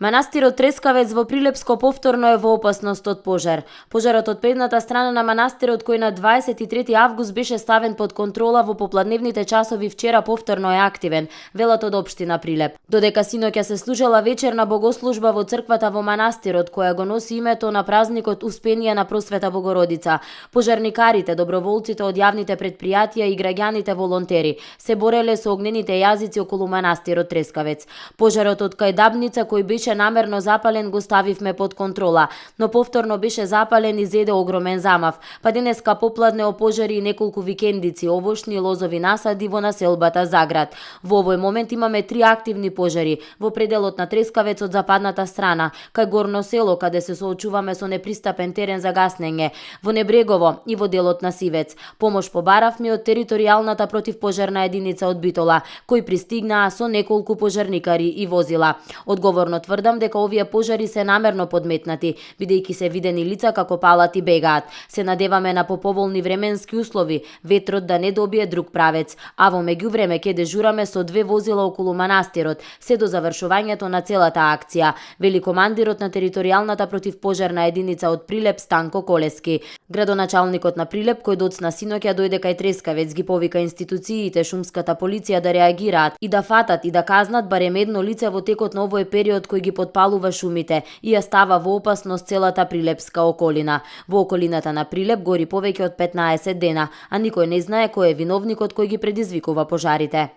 Манастирот Трескавец во Прилепско повторно е во опасност од пожар. Пожарот од предната страна на манастирот, кој на 23 август беше ставен под контрола во попладневните часови, вчера повторно е активен, велат од општина Прилеп. Додека синоќа се служела вечерна богослужба во црквата во манастирот, која го носи името на празникот Успение на Просвета Богородица, пожарникарите, доброволците од јавните предпријатија и граѓаните волонтери се бореле со огнените јазици околу манастирот Трескавец. Пожарот од кај Дабница, кој беше намерно запален, го ставивме под контрола, но повторно беше запален и зеде огромен замав. Па денеска попладне опожари и неколку викендици, овошни лозови насади во населбата Заград. Во овој момент имаме 3 активни пожари во пределот на Трескавец од западната страна, кај Горно село, каде се соочуваме со непристапен терен за гаснење, во Небрегово и во делот на Сивец. Помош побаравме од територијалната противпожарна единица од Битола, кои пристигнаа со неколку пожарникари и возила. Одговорно тврдам дека овие пожари се намерно подметнати, бидејќи се видени лица како палат и бегаат. Се надеваме на поповолни временски услови, ветрот да не добие друг правец, а во меѓувреме ќе дежураме со 2 возила околу манастирот, се до завршувањето на целата акција, вели командирот на територијалната противпожарна единица од Прилеп Станко Колески. Градоначалникот на Прилеп, кој доцна синоќа дојде кај Трескавец, ги повика институциите, шумската полиција да реагираат и да фатат и да казнат барем едно лице во текот на овој период кој ги потпалува шумите и ја става во опасност целата прилепска околина. Во околината на Прилеп гори повеќе од 15 дена, а никој не знае кој е виновникот кој ги предизвикува пожарите.